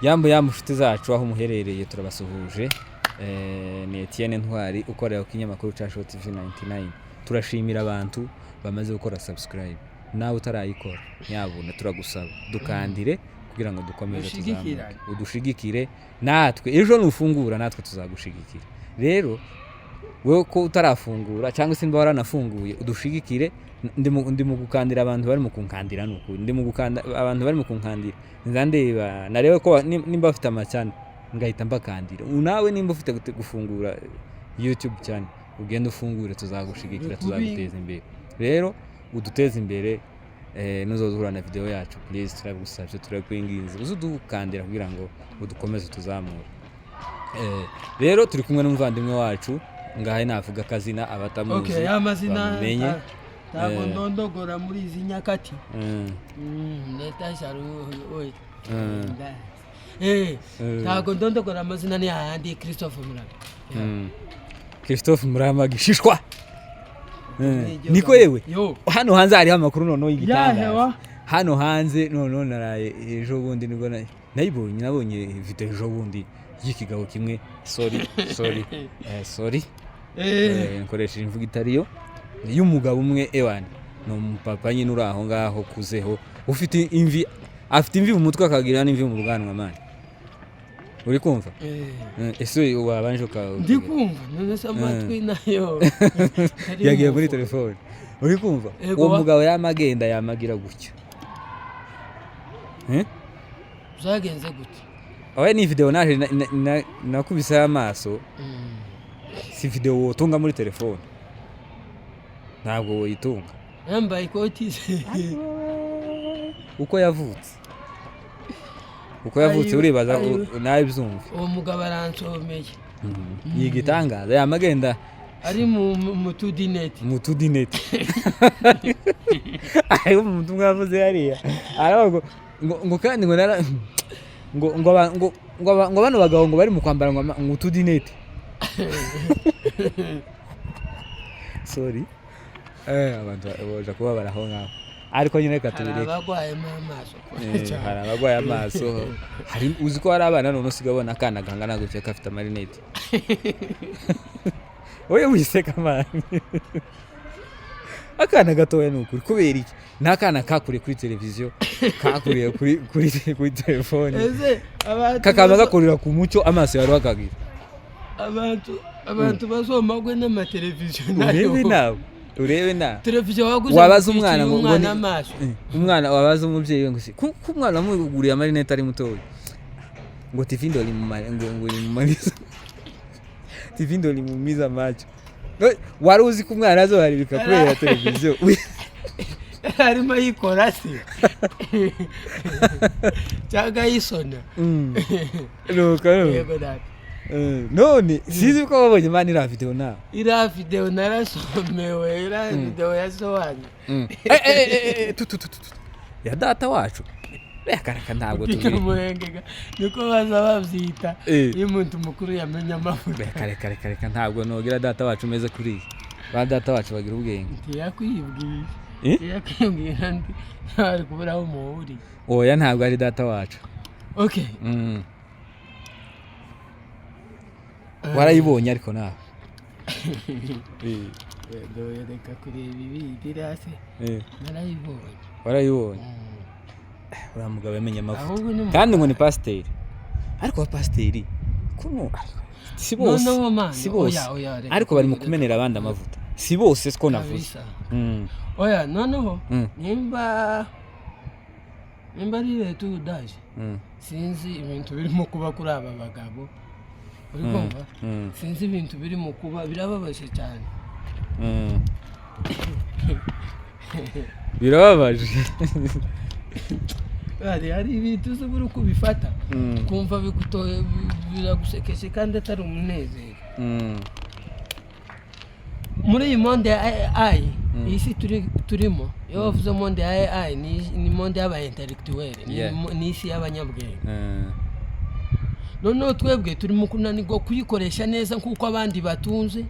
Yambu yambu, nshuti zacu aho muherereye, turabasuhuje. Ni Etienne Ntwari ukorera ku kinyamakuru ca Show TV 99. Turashimira abantu bamaze gukora subscribe. Nawe utarayikora, nyabuna turagusaba dukandire kugira ngo dukomeze Dushigikirane. tuzamuke, udushigikire natwe. Ejo nufungura natwe tuzagushigikira. Rero wowe ko utarafungura cyangwa se niba waranafunguye, udushigikire. Ndi mu gukandira abantu bari mu kunkandira. Ni ukuri ndi mu gukanda abantu bari mu kunkandira. Nza ndeba narebe ko nimba bafite amachannel, ngahita mbakandira. Nawe nimba ufite gufungura YouTube cyane, ugende ufungure, tuzagushigikira, tuzaguteza imbere. Rero uduteze imbere. Nuzoza uhura na video yacu, please, turagusabye, turakwinginze, uze udukandira kugira ngo udukomeze tuzamure. Rero turi kumwe n'umuvandimwe wacu ngahe, navuga akazina abatamuzi Okay, ya mazina bamumenye. Ntabwo ndondogora muri izi nyakati. Leta sharu oye. Ntabwo ndondogora, amazina ni ayandi, Christophe Murabe. Christophe Murama Gishishwa. Niko yewe. Yo. Hano hanze hariho amakuru noneho y'igitangaza. Yahewa. Hano hanze noneho naraye ejo bundi nibwo nayibonye, nabonye video ejo bundi y'ikigabo kimwe. Sorry, sorry, sorry. Nkoresheje imvugo itariyo, y'umugabo umwe. Ewana, ni umupapa nyine uri aho ngaho kuzeho, ufite imvi, afite imvi mu mutwe, akagira n'imvi mu bwanwa. Man, uri kumva? Ese wabanje uka Ndi kumva, none se amatwi nayo ari Yagiye muri mu telefone. Uri kumva? Yego. Uwo mugabo yamagenda yamagira gutya. Eh? Byagenze gute? Oya, ni video naje nakubiseho amaso. Si video wotunga muri telefone, ntabwo woyitunga. Yambaye ikoti se? Uko yavutse, uko yavutse. Ayiwe, Uribaza. Ayiwe. Nawe byumve. Uwo mugabo aransomeye. Yiga itangaza, yamagenda ari mu tudineti. Mu tudineti. Hariho umuntu umwe wavuze hariya, aravuga ngo kandi ngo nara ngo ngo aba- ngo ngo aba- ngo bano bagabo ngo bari mu kwambara ngo utudineti. Sorry, abantu baja kubabara aho ngaho, ariko nyine reka Hari tubireke. abagwayemo amaso. Hari abarwaye amaso. Hari, uzi ko hari abana none usigaye ubona akana kangana gutya gafite amarinete? Wowe wiseka, man, akana gatoya, ni ukuri. Kubera iki? Ni akana kakuriye kuri televiziyo, kakuriye kuri telefone, Ese abantu kakaba gakurira ku mucyo, amaso yawe akagira. Abantu bazomagwe n'amateleviziyo nayo. Urebe nawe, urebe nawe. Televiziyo waguze Wabaza ngo umwana utwikire ngo umwana amaso. Umwana, wabaza umubyeyi we ngo si ko umwana wamuguriye amarinete ari mutoya, ngo TV ndo ngo limumaliza, TV ndo limumiza macho. No, wari uzi ko umwana azoharibika kubera televiziyo? Arimo ayikora se cyangwa ayisona? Nuko nuko. Yego data. None sinzi ko wabonye, man, iriya video nawe. Iriya videwo narasomewe, iriya videwo yasobanuye. Eh, eh, eh, eh, tu tu tu tu tu. Ya data wacu, reka reka, ntabwo tubiri. Umurenge niko baza babyita iyo umuntu mukuru yamenye amavuta. Reka reka reka reka, ntabwo nogira data wacu umeze kuriya. Ba data wacu bagira ubwenge. Ntiyakwibwira. Eh? Ntiyakwibwira, ndi ntari kubura aho muhuriye. Oya, ntabwo ari data wacu. Okay. Warayibonye ariko nawe? Reka kureba ibi iriya se. Narayibonye. Warayibonye? Uriya mugabo yamenye amavuta. Ahubwo ni Kandi ngo ni pasiteri, ariko abapasiteri kuno si bose. Noneho man, Si bose. Oya, oya, reka Ariko bari mu reka. kumenera abandi amavuta. Si bose, siko navuze. Kabisa. Oya, noneho nimba ari leta udaje, sinzi ibintu birimo kuba kuri aba bagabo, uri kumva? Sinzi ibintu birimo kuba, birababaje cyane. Birababaje. Hari ibintu uzi buri uko ubifata, kumva bigutoye, biragusekeje kandi atari umunezero. Muri iyi monde ya AI, iyi si turimo, iyo bavuze monde ya AI ni monde y'aba intellectuel, ni isi y'abanyabwenge. Noneho twebwe turimo kunanirwa kuyikoresha neza nk'uko abandi batunze.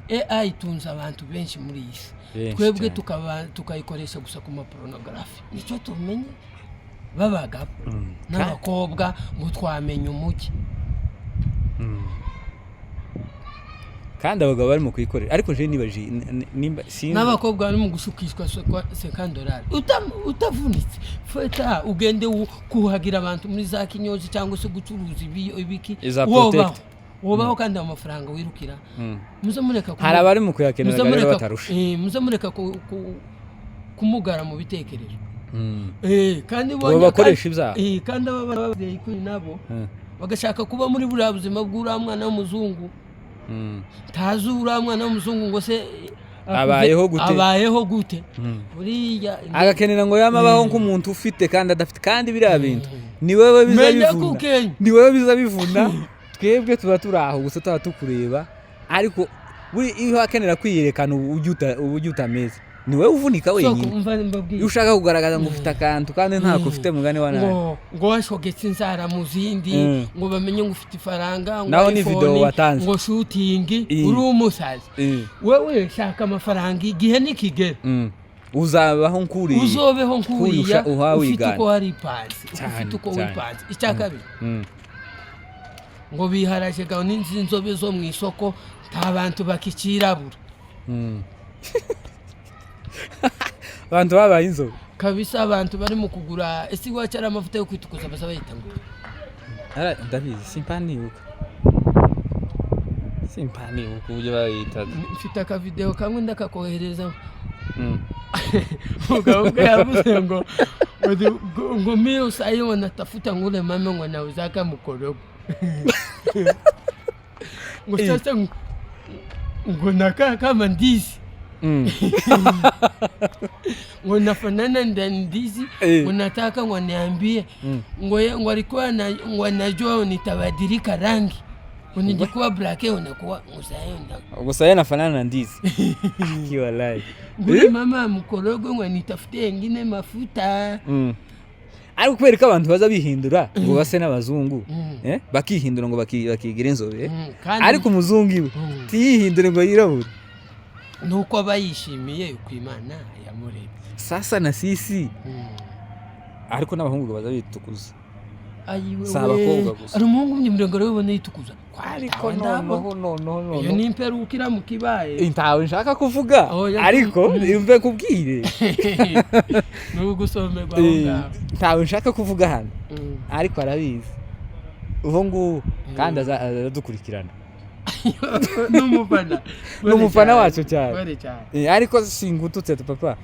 AI itunze abantu benshi muri iyi si. Benshi Twebwe cyane. tukaba tukayikoresha gusa ku mapornography, nicyo tumenye. B'abagabo n'abakobwa ngo twamenye umugi. Kandi abagabo barimo kuyikorera, ariko je nibaje nimba sinzi. N'abakobwa barimo gushukishwa 50 dolari utavunitse. Fata ugende kuhagira abantu muri za kinyozi cyangwa se gucuruza ibiki. Iza Wobaho. protect. Wobaho, kandi ayo mafaranga wirukira, muze mureka Hari abari mu kuyakenera muze rero mureka batarusha. Muze mureka kumugara mu bitekerezo. Kandi Ngo bakoresha ibyaha. Kandi aba babyeyi kuri nabo bagashaka kuba muri buriya buzima bw'uriya mwana w'umuzungu. Ntazi uriya mwana w'umuzungu ngo se Abayeho gute? Abayeho gute buriya? Agakenera ngo yama abaho nk'umuntu ufite kandi adafite, kandi biriya bintu ni wowe biza Menya bivuna. kukenya. Ni wowe biza bivuna, twebwe tuba turi aho gusa, tuba tukureba. Ariko buri iyo akenera kwiyerekana uburyo utameze, ni wowe uvunika Soko, wenyine. Umva mbabwire. Iyo ushaka kugaragaza ngo ufite akantu kandi ntako ufite, mugani wa nabi. Ngo washogetse inzara mu zindi, ngo bamenye ngo ufite ifaranga, ngo Naho ni iPhone, video watanze. ngo shooting, uri umusazi. Wewe shaka amafaranga, igihe nikigera Uzabaho nkuriya. Uzobeho nkuriya. Uhawe Ufite wigana. uko waripanze, Cyane, ufite uko cyane. wipanze. Icya kabiri, ngo biharaje gahunda n'inzobe zo mu isoko, nta bantu bakikirabura. Abantu babaye inzobe. Kabisa, abantu bari mu kugura, ese iwacu ari amavuta yo kwitukuza baza bayita ngo? Ndabizi, simpanibuka, simpanibuka uburyo bayitaga. Mfite akavideo kamwe ndakakohereza. Umugabo ubwe yavuze ngo mimi sahi wanatafuta ngule mama ngo nauzaka mkorogo, ngo sasa ngo nakaa kama ndizi, ngo nafanana na ndizi. Ngo nataka ngo niambie ngo alikuwa na ngo anajua nitabadilika rangi, ngo ningekuwa black unakuwa ngo sahi Gusa yeye anafanana na ndizi akiwa live. Ngule mama mkorogo ngo nitafutie ingine mafuta. Ariko kubera ko abantu baza bihindura ngo base n'abazungu, bakihindura ngo bakigira inzobe, Kandi ariko umuzungu iwe tiyihindure ngo yirabure. Nuko aba yishimiye uko Imana yamurebye. Sasa na sisi, ariko n'abahungu baza bitukuza. Ayiwe. Si abakobwa gusa. Hari umuhungu w'umunyamurenge rero ubona yitukuza. Ariko Ntawe noneho ndabona. noneho Iyo noneho ni imperuka iramuka ibaye. Ntawe nshaka kuvuga, Oya. ariko mve kubwire. Ni ugusomerwa aho ngaho. Ntawe nshaka kuvuga hano, ariko arabizi ubu ngubu kandi aradukurikirana. N'umufana. Ni umufana wacu cyane. Bare cyane. Ariko singututse papa,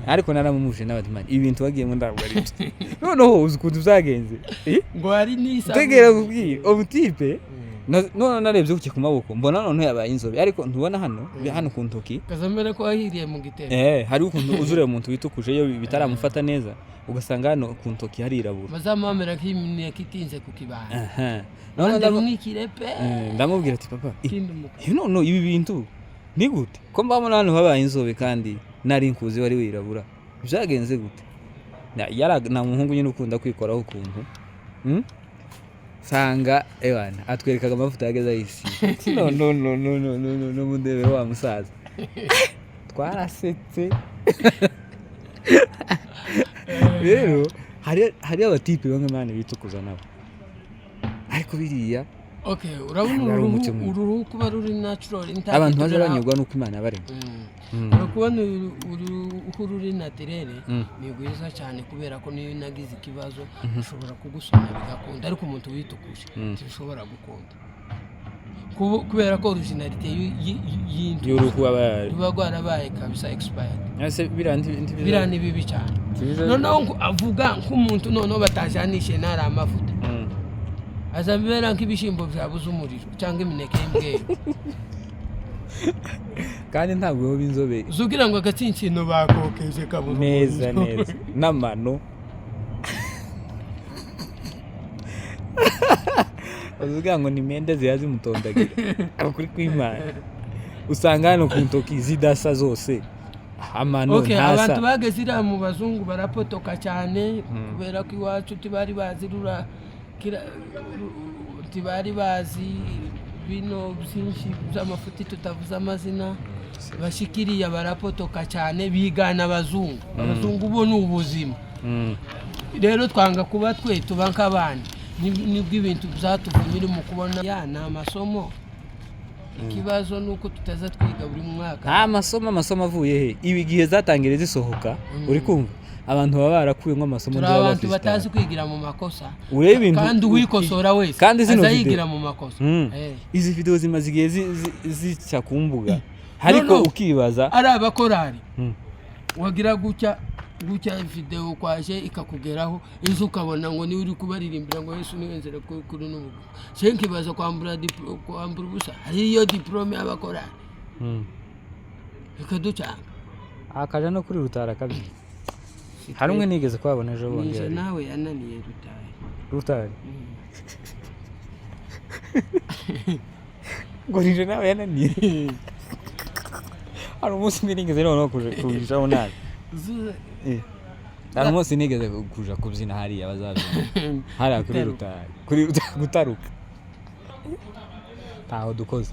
ariko naramumuje n'abadimani, ibi bintu wagiyemo ntabwo ari byo. Noneho uzi ukuntu byagenze? Ngo hari n'isabune. Tegera kubwira umutipe, none narebye gutya ku maboko, mbona noneho yabaye inzobe, ariko ntubona hano hano ku ntoki. Kazamere ko wahiriye mu gitebo. Hari ukuntu uzureba umuntu witukuje iyo bitaramufata neza, ugasanga hano ku ntoki harirabura. Bazamamera nk'imineke itinze ku kibanda. Aha. None None rumwikire pe. Ndamubwira ati: "Papa, Kindi umukara. None ibi bintu ni gute ko mbabona hano habaye inzobe kandi nari nkuzi wari wirabura? Byagenze gute?" Yari nta muhungu nyine ukunda kwikoraho ukuntu. Sanga ewana atwerekaga amavuta yageze ayisiga. No, no, no, no, no, no, no, no, mundebere wa musaza, twarasetse. Rero hari abatipe bamwe mani bitukuza nabo, ariko biriya Okay, urabona ntabwo ari uru umuco ruhu, mubi. uru ruhu kuba ruri natural intact. Abantu baza banyurwa n'uko Imana yabaremye. Uri kubona uruhu ruri naturel ni rwiza cyane, kubera ko niyo unagize ikibazo ushobora kugusona bigakunda, ariko umuntu witukuje ntibishobora gukunda, kubera ko originalité y'intu y'uruhu aba ruba rwarabaye kabisa expired. Ese biriya Biriya ni bibi cyane. Noneho ngo avuga nk'umuntu noneho batajanishe ntari amavuta, azamera nk'ibishyimbo byabuze umuriro cyangwa imineke y'imbweru. Kandi ntabwo yoba inzobe. Uzugira ngo agatsinsino bakokeje kabura Neza. umuriro. Neza n'amano, uvuga ngo ni mende ziba zimutondagira ukuri kw'Imana, usanga hano ku ntoki zidasa zose, amano Okay, ntasa. Abantu bageze iriya mu bazungu barapotoka cyane, kubera ko iwacu tibari bazi rura tibari bazi bino byinshi by'amafuti tutavuze amazina. Bashikiriya barapotoka cyane, bigana abazungu. Abazungu bo ni ubuzima. Rero twanga kuba twe tuba nk'abandi. Nibwo ibintu byatuvunye mu kubona ya ni amasomo. Ikibazo ni uko tutaza twiga buri mwaka. Nta masomo, amasomo avuye he? Ibi gihe zatangiriye zisohoka, uri kumva abantu baba barakuyemo amasomo. Turi ntibaba abantu bafite. Batazi kwigira mu makosa. Urebe ibintu Kandi uwikosora wese Kandi zino aza video- yigira mu makosa. Izi video zimaze igihe zica ku mbuga, ariko No. ukibaza. Ari abakorari, wagira gutya gutya video kwaje ikakugeraho, ejo ukabona ngo niwe uri kubaririmbira ngo Yesu niwe nzira kuri n'ubu. Se nkibaza kwambura kwambura ubusa, hariyo diplôme y'abakorari, ikaducanga. Akaja no kuri Rutara kabiri, hari umwe nigeze kuhabona ejo bundi. Nije Yari nawe yananiye Rutari. Rutari ngo nije nawe yananiye. Hari umunsi umwe nigeze noneho kuja kujaho nabi. Hari umunsi nigeze kuja kubyina hariya, bazabyina hariya kuri Gutaruka. Rutari, kuri Rutari gutaruka, ntaho dukoze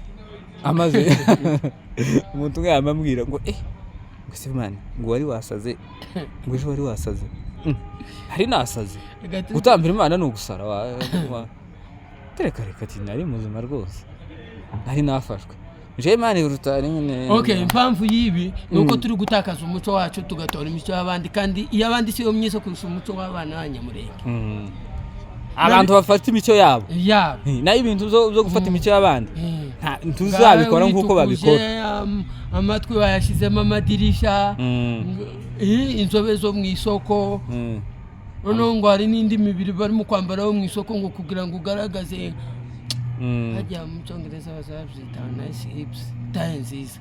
amaze. Umuntu umwe yamambwira ngo ngo se man, ngo wari wasaze, ngo ejo wari wasaze. Hari nasaze. Gutambira Imana ni ugusara tereka reka, ati nari muzima rwose, nari nafashwe nje Imana Rutari nyine. Okay, impamvu y'ibi ni uko turi gutakaza umuco wacu, tugatora imico y'abandi, kandi iy'abandi si yo myiza kurusha umuco w'abana b'Abanyamurenge. Abantu bafata imico yabo. Yabo. Nayo ibintu byo gufata imico y'abandi ntuzabikora nk'uko babikora. Amatwi bayashyizemo amadirisha, inzobe zo mu isoko. Noneho ngo hari n'indi mibiri barimo kwambara yo mu isoko ngo kugira ngo ugaragaze. Hajya mu Cyongereza bazabyita nice hips, taille nziza.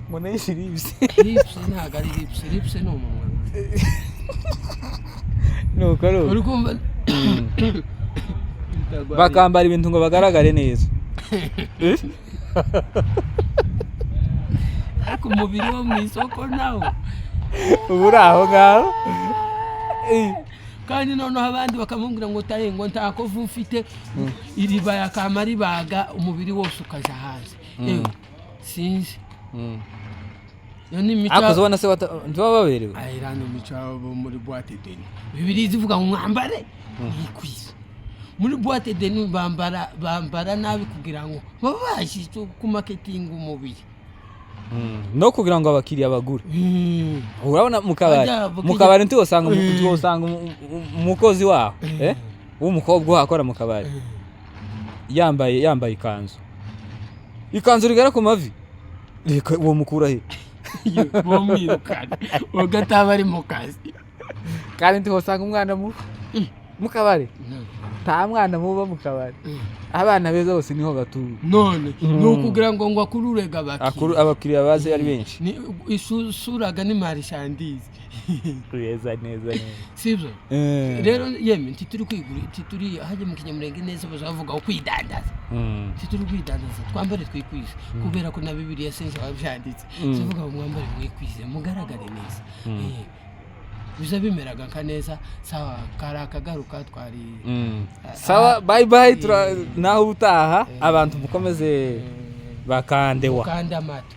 Ngo nice hips. Hips ntabwo ari lips, lips ni umunwa. Nuko ari uko. Uri kumva? Bakambara ibintu ngo bagaragare neza. Ariko umubiri wo mu isoko nawo Ubu uri aho ngaho. Kandi noneho abandi bakamubwira ngo taye, ngo nta kovu mfite, iriba yakama ribaga umubiri wose ukaja hanze. Yewe, sinzi, iyo ni imico. Ariko ubona se ntibaba baberewe? Ayira ni imico yabo muri boîte de nuit. Bibiliya izivuga ngo mwambare mwikwize. Muri boîte de nuit bambara nabi kugira ngo babashe ku marketing umubiri. No kugira ngo abakiriya bagure. Urabona mu kabari, Bajya mu kabari ntiwosanga umukozi waho, w'umukobwa uhakora mu kabari, yambaye ikanzu rigera ku mavi. Reka, uwo mukura he? Bomwirukana ubwo ataba ari mu kazi. Kandi ntiwosanga umwana mubi mu kabari. Nta mwana muba mu kabari, abana beza bose niho batuye. None ni ukugira ngo akururega abakiriya. Abakiriya baze ari benshi. Isuraga ni marchandise. Neza neza neza. Sibyo rero yemwe, ntituri kwigura, ntituri hajya mu Kinyamurenge neza bazavuga ngo kwidandaza. Ntituri kwidandaza, twambare twikwize, kubera ko na Bibiliya sinzi wabyanditse, zivuga ngo mwambare mwikwize, mugaragare neza. Biza bimeraga nka neza. Sawa, kari akagaruka twari. Sawa, bye bye, naho ubutaha. Abantu mukomeze bakandewa. Kandi amata.